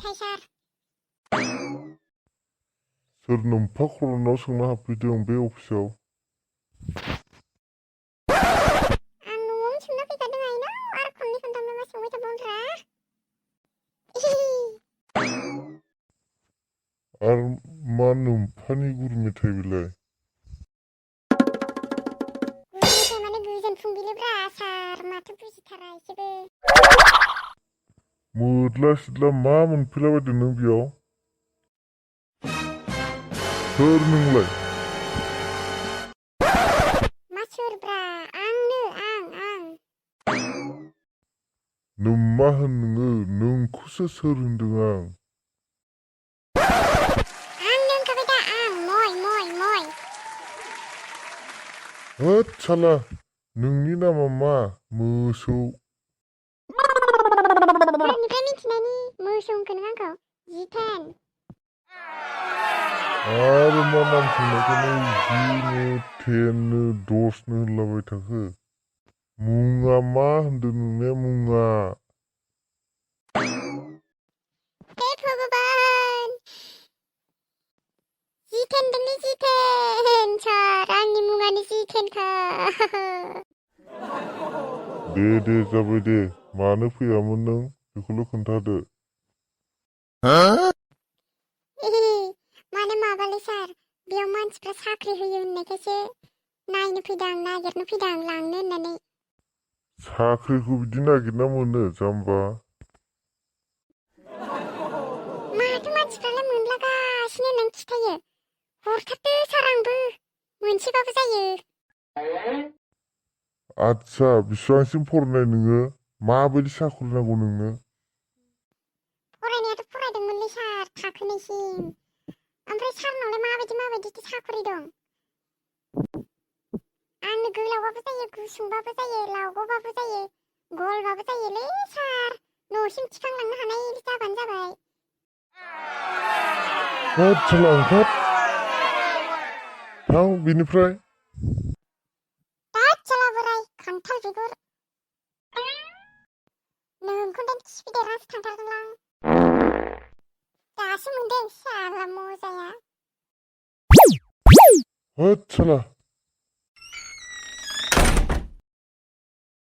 थाय सार सोर नोम्फा खर'नाव सोंना हाबफैदों बे अफिसाव? आं न'आवनो सोंना फैखादों आइनाव आरो खननै खनथामबो मा सोंबाय थाबावनोब्रा आरो मा नोम्फानि गुर मेथाइ बेलाय? गुर मेथाइ माने गोजोन फुंबिलिब्रा सार माथो बुजिथारा एसेबो। मोद्ला सिद्ला मा मोनफैलाबायदों नों बेयाव? सोर नोंलाय? मा सोरब्रा आंनो आं नोम्मा होन नोङो नोंखौसो सोर होनदों आं? आंनो होनखाबाय दा आं मय होद साला नोंनि नामा मा मोसौ? सोरनिफ्राय मिथिनायनि मोसौ होनखो नों आंखौ जिथेन आरो मा नाम सोंनायखौनो जिनो टेननो दसनो होनलाबाय थाखो? मुङा मा होनदों नोंनिया मुङा? हे भगबान जिथेन दोंलै जिथेन सार आंनि मुङानो जिथेनखा दे जाबाय दे मानो फैयामोन नों बेखौल' खोन्थादो। माने माबालै सार बेयाव मानसिफ्रा साख्रि होयो होननायखायसो नायनो फैदां नागिरनो फैदां लांनो होननानै। साख्रिखौ बिदि नागिरना मोनो जाम्बा? माथो मानसिफ्रालाय मोनलागासिनो होननानै खिथायो। हरथारदो सार आंबो मोनसेबाबो जायो। आदसा बिसिबांसिम फरायनाय नोङो? माबायदि साख्रि नांगौ नोंनो? फरायनायाथ' फरायदोंमोनलै सार थाखोनैसिम। ओमफ्राय सारनावलाय माबायदि साख्रि दं? आंनो गोलावबाबो जायो गुसुंबाबो जायो लावगौबाबो जायो गलबाबो जायोलै सार न'सिम थिखांलांनो हानाय जाबानो जाबाय। होद साला ओंखार थां बिनिफ्राय। दाद साला बोराय खान्थाल बिगुर नोंखौनो खिफिदेरनासो थांथारगोनलां। दासो मोनदों साला मजाया। होद साला